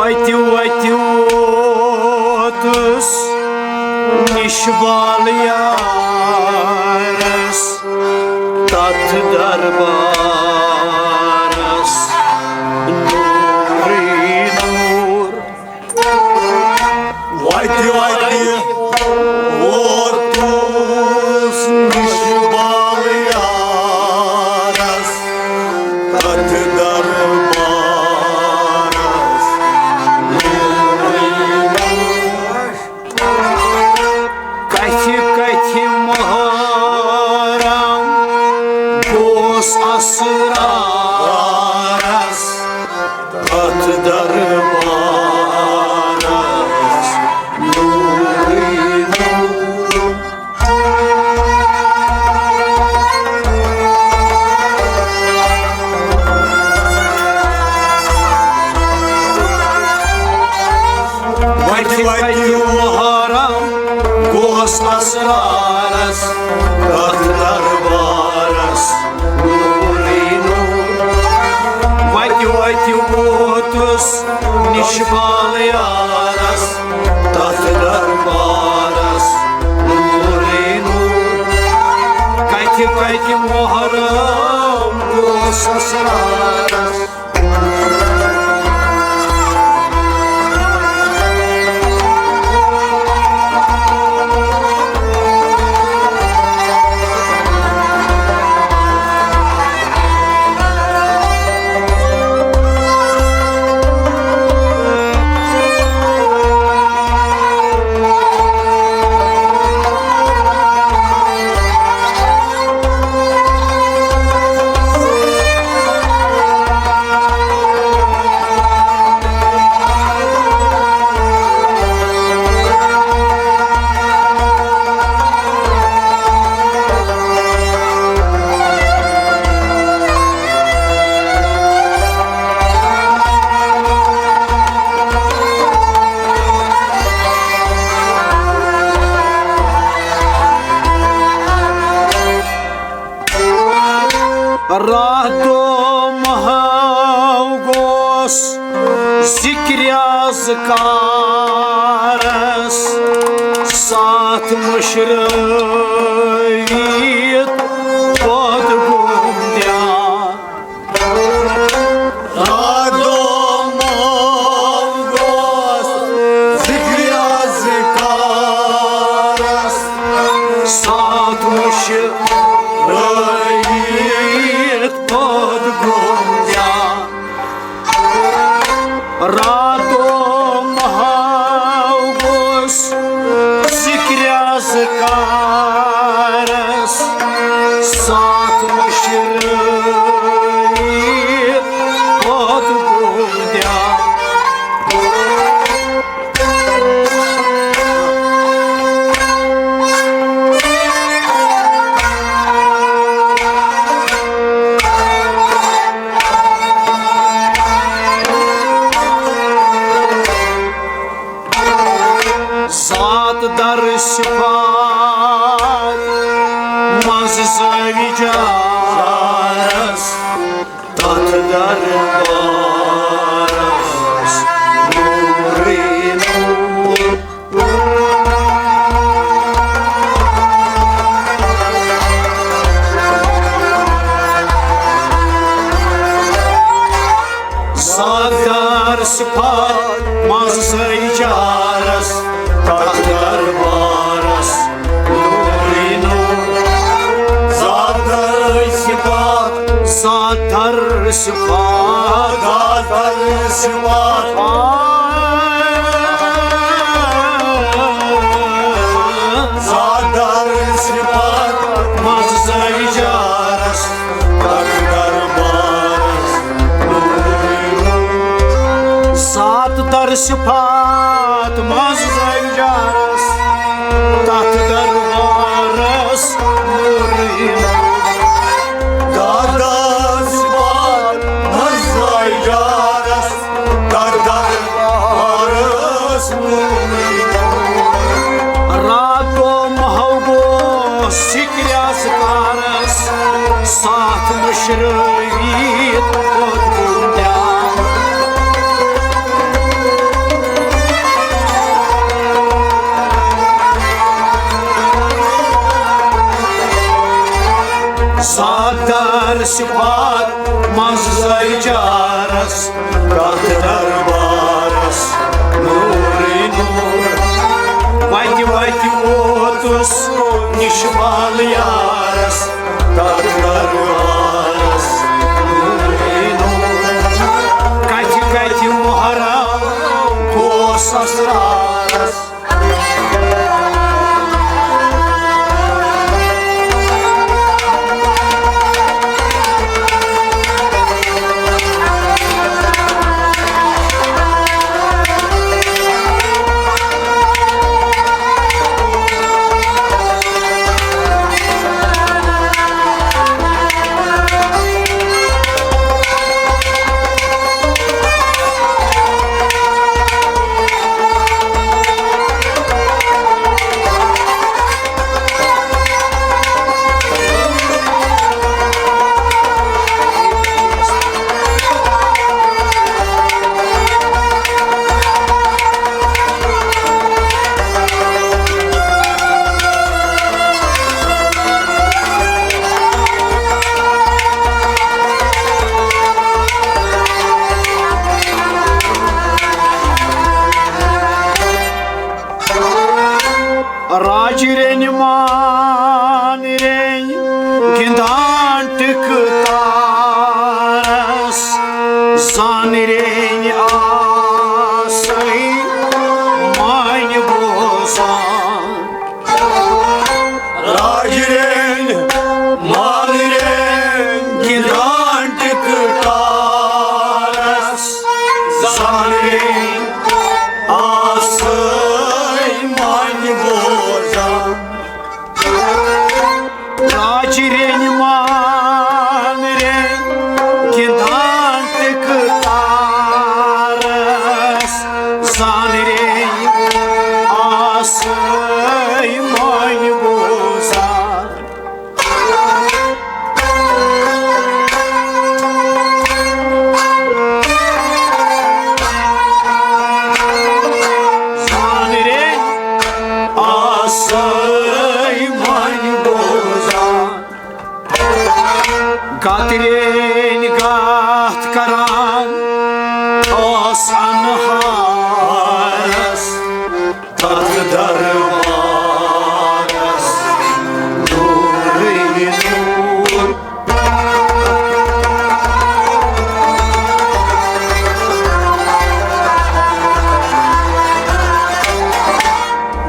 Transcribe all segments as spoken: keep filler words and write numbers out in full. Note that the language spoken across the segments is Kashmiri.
وتہِ وتہِ ووتُس نِش بال یارس، تتھ دربارس نوٗرٕے نوٗر۔ وتہِ وتہِ ووتُس نِش بال یارس، تتھ دربارس نوٗرٕے نوٗر۔ کتھِ کتھِ محرم گوس اسرارس، تتھ دربارس نوٗرٕے نوٗر۔ وتہِ وتہِ محرم گوس اسرارس، تتھ دربارس نوٗرٕے نوٗر۔ وتہِ وتہِ ووتُس نِش بال یارس، تتھ دربارس نوٗرٕے نوٗر۔ کتھِ کتھِ محرم گوس اسرارس۔ راتھ دۄہ مہاو گوس ذِکرِ اذکارس، ساتھ مُشرٲوِتھ پوٚد گوٚم دیان۔ راتھ دۄہ مہاو گوس ذِکرِ اذکارس، ساتھ مُشرٲوِتھ پوٚد گوٚم دیان۔ راتھ دۄہ مہاو گوس ذِکرِ اذکارس، ساتھ مُشرٲوِتھ پوٚد گوٚم دیان۔ ذات در صفات منٛز زٲوِج جارس، تتھ دربارس نوٗرٕے نوٗر۔ ذات در صفات منٛز زٲوِج جارس، تتھ دربارس نوٗرٕے نوٗر۔ ذات در صفات، ذات در صفات، ذات در صفات۔ ذات در صفات منٛز زٲوِج جارس، تتھ دربارس نوٗرٕے نوٗر۔ ذات در صفات منٛز زٲوِج جارس، تتھ دربارس نوٗرٕے نوٗر۔ دادا صفات منٛز زٲوِج جارس، تتھ دربارس نوٗرٕے نوٗر۔ راتھ دۄہ مہاو گوس ذِکرِ اذکارس، ساتھ مُشرٲوِتھ پوٚد گوٚم دیان۔ صفات منٛز زٲوۍ جارس، تتھ دربارس نوٗرٕے نوٗر۔ وتہِ وتہِ ووتُس نِش بال یارس، تتھ دربارس نوٗرٕے نوٗر۔ کتھِ کتھِ محرم گوس اسرارس۔ راجہِ رینۍ مان رینۍ گِنٛدان ٹِکہٕ تارس، زانہٕ رینۍ آسے مانہِ بوزان۔ راجہِ رینۍ مان رینۍ گِنٛدان ٹِکہٕ تارس، زانہٕ رینۍ آسے مانہِ بوزان۔ راجہِ رینۍ مان رینۍ گِنٛدان ٹِکہٕ تارس، زانہٕ رینۍ آسے مانہِ بوزان۔ زانہٕ رینۍ آسے مانہِ بوزان۔ گتہٕ رینۍ گتھ کران ٲس انہارس، تتھ دربارس نوٗرٕے نوٗر۔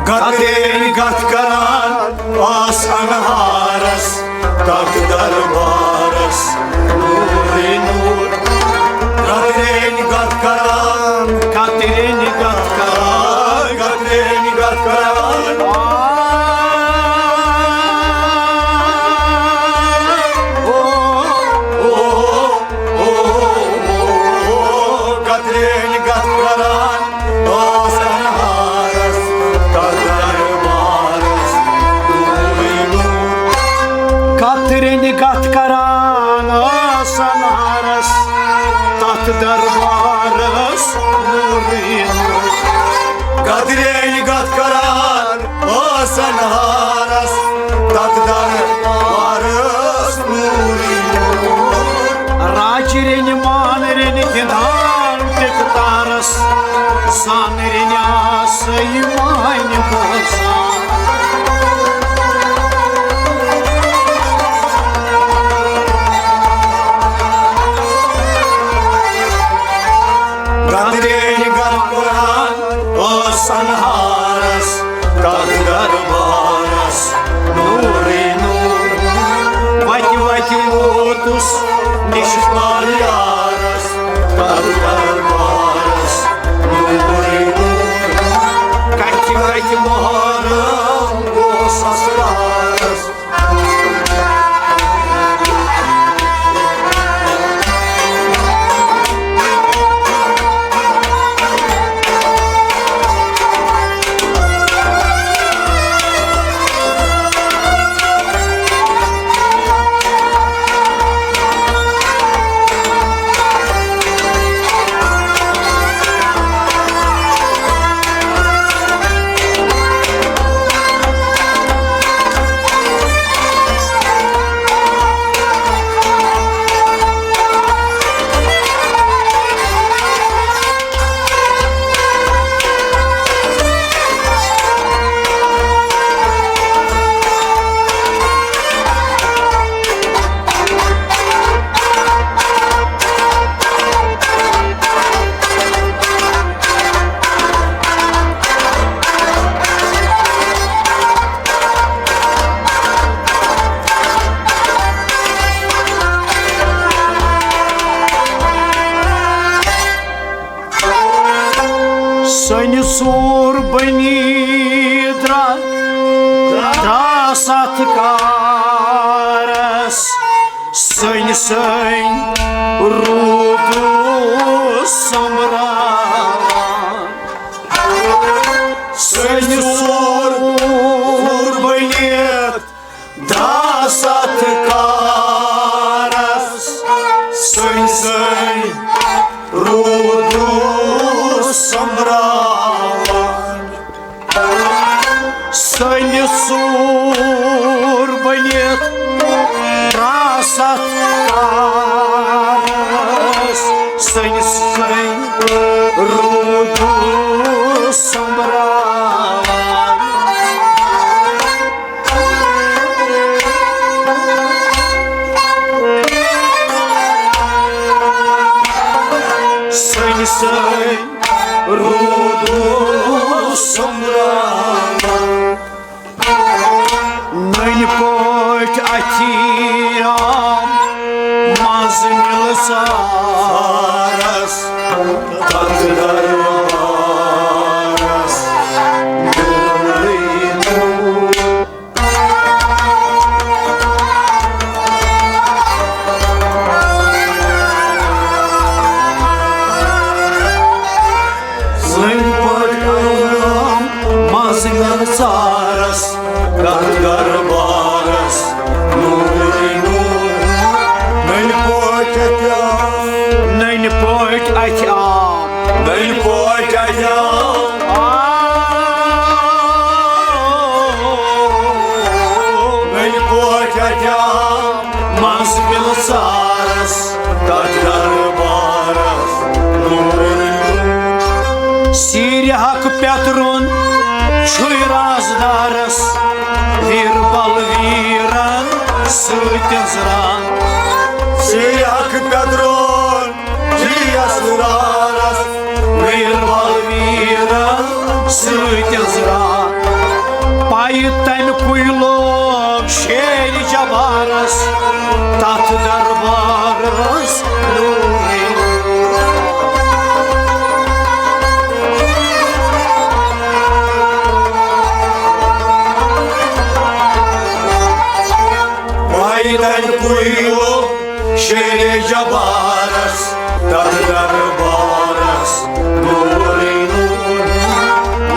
گتہٕ رینۍ گتھ کران ٲس انہارس، تتھ دربارس نوٗرٕے نوٗر۔ گتہٕ رینۍ گتھ کران، گتہٕ رینۍ گتھ کران، گتہٕ رینۍ گتھ کران۔ او، او، او، او، گتہٕ رینۍ گتھ کران۔ ٲس انہارس، تتھ دربارس نوٗرٕے نوٗر۔ گتہٕ رینۍ گتھ کران ٲس انہارس، تتھ دربارس نوٗرٕے نوٗر۔ گتہٕ رینۍ گتھ کران ٲس انہارس، تتھ دربارس نوٗرٕے نوٗر۔ راجہِ رینۍ مان رینۍ گِنٛدان ٹِکہٕ تارس، زانہٕ رینۍ آسے مانہِ بوزان۔ گتہٕ رینۍ گتھ کران ٲس انہارس، تتھ دربارس نوٗرٕے نوٗر۔ وتہِ وتہِ ووتُس نِش بال یارس، تتھ دربارس نوٗرٕے نوٗر۔ کتھِ کتھِ محرم گوس اسرارس۔ سٲنۍ سوٗر بٔنی درٛا-، درٛاس اَتھ کارَس۔ سٲنۍ، سٲنۍ روٗدُس سۄمبراوان۔ سٲنۍ سوٗر بٔنِتھ درٛاس اَتھ کارَس۔ سٲنۍ، سٲنۍ روٗدُس سۄمبراوان۔ سٲنۍ سوٗر بٔنِتھ درٛاس اَتھ کارَس۔ سٲنۍ، سٲنۍ روٗدُس سۄمبراوان۔ سٲنۍ، سٲنۍ روٗدُس سۄمبراوان۔ نٔنۍ پٲٹھۍ اَتھِ آم منٛزٕ مِلہٕ سارَس، تَتھ دربارَس نوٗرٕے نوٗر۔ سٲنۍ پٲٹھۍ آم منٛزٕ مِلہٕ سارَس، تَتھ دربارَس نوٗرٕے نوٗر۔ نٔنۍ پٲٹھۍ اَتھِ آم، نٔنۍ پٲٹھۍ اَتھِ آم، نٔنۍ پٲٹھۍ اَتھِ آم۔ آ، نٔنۍ پٲٹھۍ اَتھِ آم۔ منٛز مِلہٕ سارَس، تَتھ دربارَس نوٗر۔ سیٖرِ حق پیترُن چھُے رازدارَس، ویٖر بل ویٖرَن سۭتۍ أنٛزران۔ سیٖرِ حق پیترُن چھُے رازدارَس، ویٖر بل ویٖرَن سۭتۍ أنٛزران۔ پایہِ تَمہِ کُے لوگ شیرِ جبارس، تتھ دربارس نوٗرے نوٗر۔ وای تَمہِ کُے لوگ شیرِ جبارس، تتھ دربارس نوٗرے نوٗر۔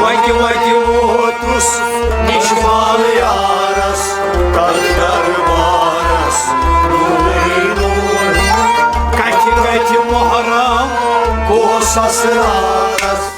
وتہِ وتہِ ووتُس نِش بال یارس، تتھ دربارس نوٗرے نوٗر۔ کتھِ کتھِ محرم گوٚو سسرالس۔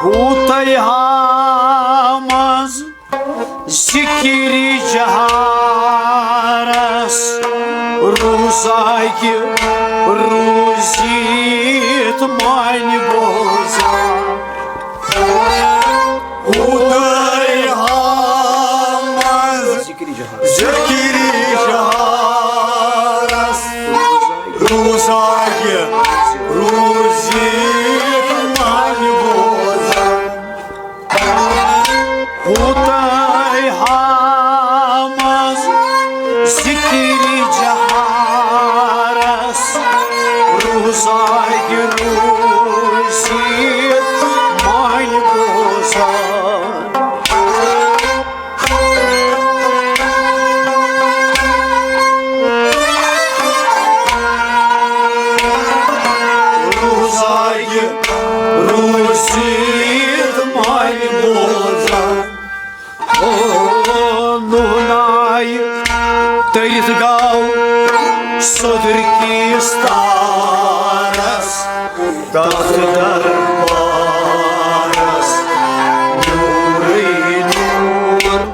ہوٗتَے ہا منٛز ذِکرِ جہارس، روزاگہِ روٗزِتھ مانہِ بوزان۔ ہوٗتَے ہا منٛز ذِکرِ جہارس۔ ذِکرِ جہارس۔ روزاگہِ روٗزِتھ مانہِ بوزان۔ ہوٗتَے ہا منٛز ذِکرِ جہارس، روزاگہِ روٗزِ گوٚو صدر کِس تارس، تتھ دربارس نورٕے نور۔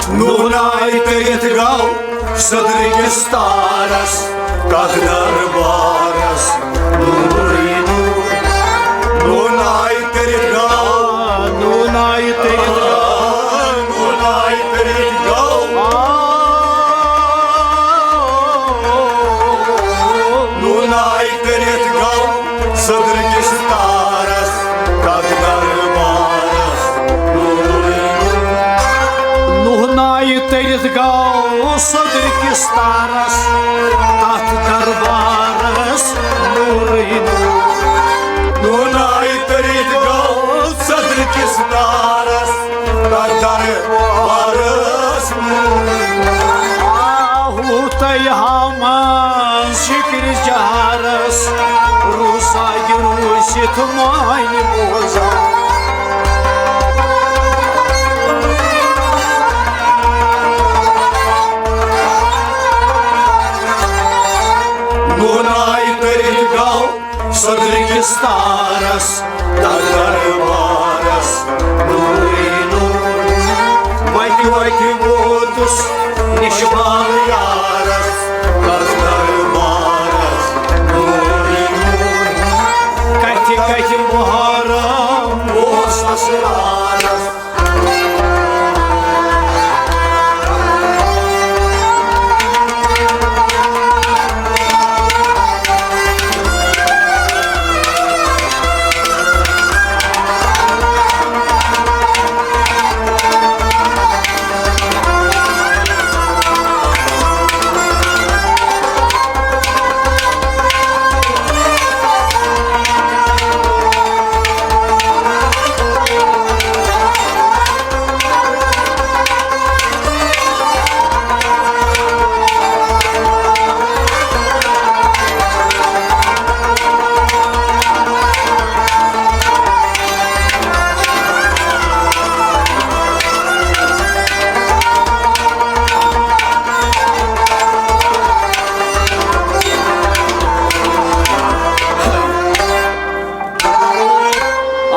نوناے تٔرِتھ گوٚو صدر کِس تارس، تتھ دربارس نورٕے نور۔ نوناے تٔرِتھ گوٚو، نوناے تٔرِتھ گوٚو، نوناے تٔرِتھ گوٚو۔ نوناے تٔرِتھ گوٚو صدر کِس تارس، تتھ دربارس نورٕے نور۔ نوناے تٔرِتھ گوٚو صدر کِس تارس، تتھ دربارس نورٕے نور۔ نوناے تٔرِتھ گوٚو صدر کِس تارس، تتھ دربارس نورٕے نور۔ آہو تۄہہِ ہاو منٛز فِکرِ جہارس، روٗسا یہِ روٗسِتھ مٲنۍ بوزان۔ نوناے تٔرِتھ گوٚو صدر کِس تارس، تتھ دربارس نورٕے نور۔ وتہِ وتہِ ووتُس نِشبال یارس، تتھ دربارس نورٕے نور۔ کتھِ کتھِ محرم اوس اسرارس۔ آ،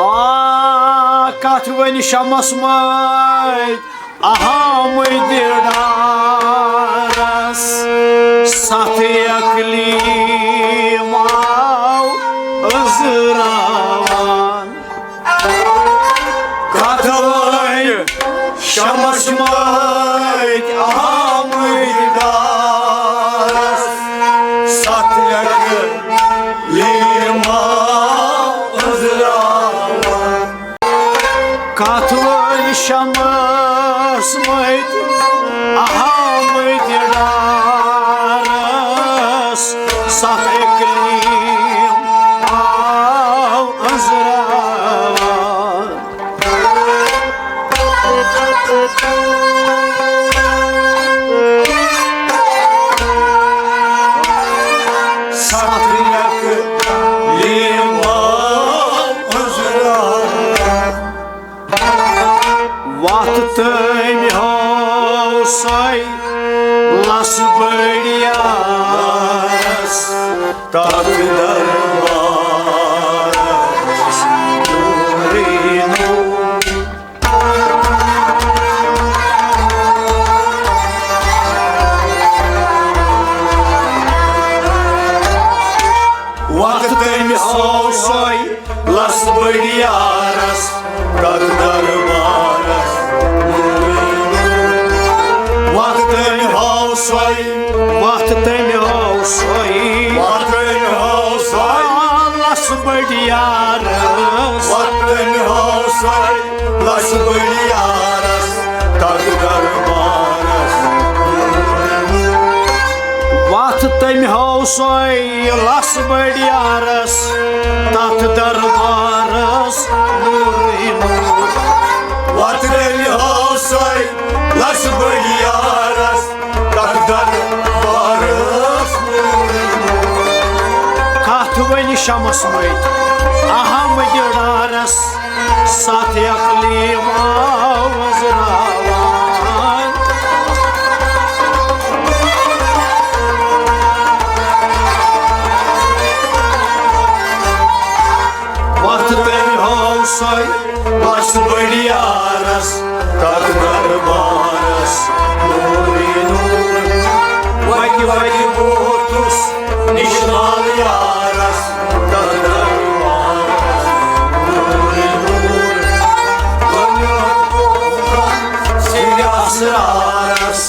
کتھ ؤنۍ شمس مٲے۔ اہم دیدارس ستھ اقلیم آو أنزراوان۔ کتھ وٲنۍ شمس مٲتۍ اہم دیدارس، ستھ اقلیم آو أنزراوان۔ کتھ وٲلۍ شمس مٔتۍ اہم دیدارس، ستھ اقلیم آو أنزراوان۔ ستھ اقلیم آو أنزراوان۔ وتھ تٔمۍ ہٲو سۄے لس بٔڑ یارس، تتھ دربارس نورٕے نور۔ وتھ تٔمۍ ہٲو سۄے لس بٔڑ یارس، تتھ دربارس۔ وتھ تٔمۍ ہٲو سۄے، وتھ تٔمۍ ہٲو سۄے، وتھ تٔمۍ ہٲو سۄے۔ آ، لس بٔڑ یارس۔ وتھ تٔمۍ ہٲو سۄے لس بٔڑ یارس، تتھ دربارس۔ وتھ تٔمۍ ہٲو سۄے لس بٔڑ یارس، تتھ دربارس نورٕے نور۔ وتھ تٔمۍ ہٲو سۄے لس بٔڑ یارس، تتھ دربارس نورٕے نور۔ کتھ ؤنۍ شمس مٲتۍ۔ اہم کردارس ستھ اقلیم آوزراوان۔ وتھ تٔمۍ ہٲو سۄے بس بٔڑۍ یارس، تتھ دربارس نوٗرٕے نوٗر۔ وتہِ وتہِ ووتُس نِش لال یارس، تتھ دربارس نوٗرٕے نوٗر۔ بنیوت سِرِ اسرارس۔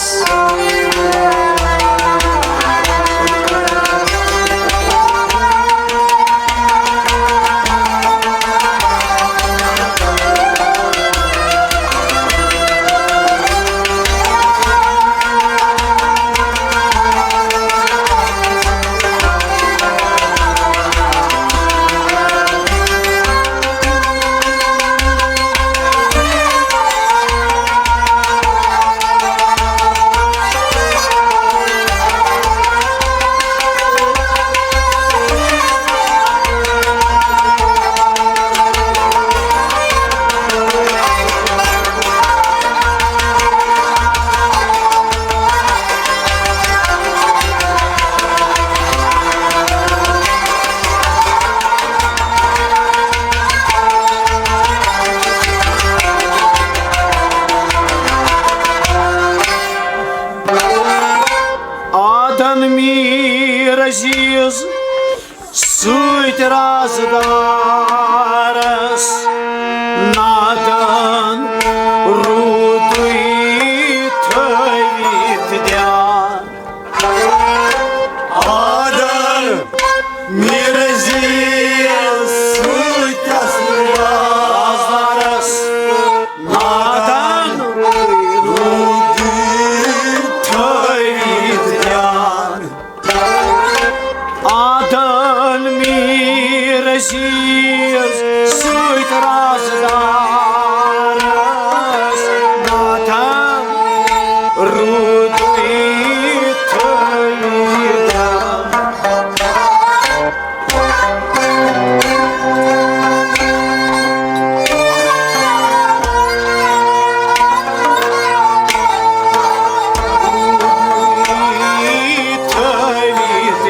آدن میر عزیز سۭتۍ رازدارس نادان روٗدُے تھٲوِتھ دیان۔ آدن میر عزیز سۭتۍ رازدارس نادان روٗدُے تھٲوِتھ دیان۔ آدن میر عزیز سۭتۍ رازدارس نادان روٗدُے تھٲوِتھ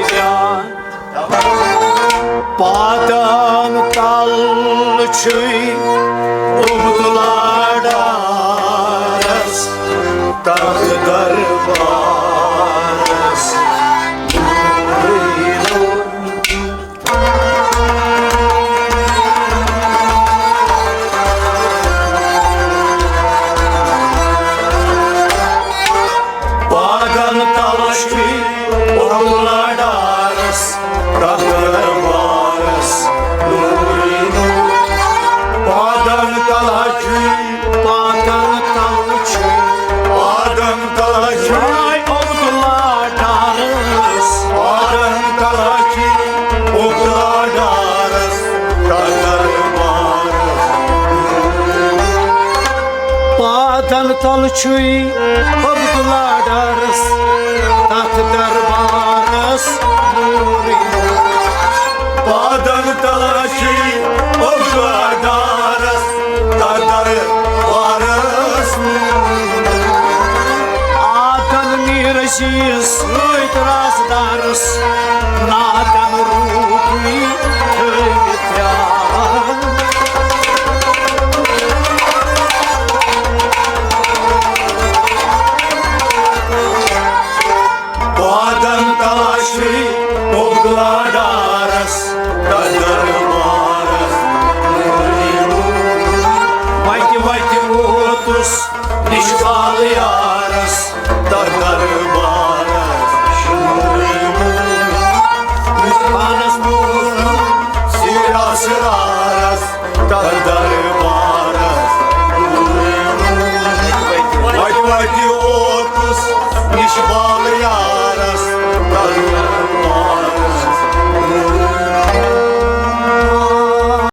دیان۔ پادن تل چھُے عبداللہ ڈارس، تتھ دربارس۔ پادن تل چھُے عبداللہ ڈارس، تتھ دربارس نوٗرٕے نوٗر۔ پادن تل چھُے، پادن تل چھُے، پادن تل چھُے عبداللہ ڈارس۔ پادن تل چھُے عبداللہ ڈارس، تتھ دربارس۔ پادن تل چھُے عبداللہ ڈارس، تتھ دربارس نوٗرٕے۔ پادن تل چھُے عبداللہ ڈارس، تتھ دربارس نوٗرٕے۔ آدن میر عزیز سۭتۍ رازدارس نادن روٗدُے تھٲوِتھ دیان۔ وادن تلاشی عبداللہ ڈارس، تتھ دربارس۔ وتہِ وتہِ ووتُس نِش بال یارس، تتھ دربارس۔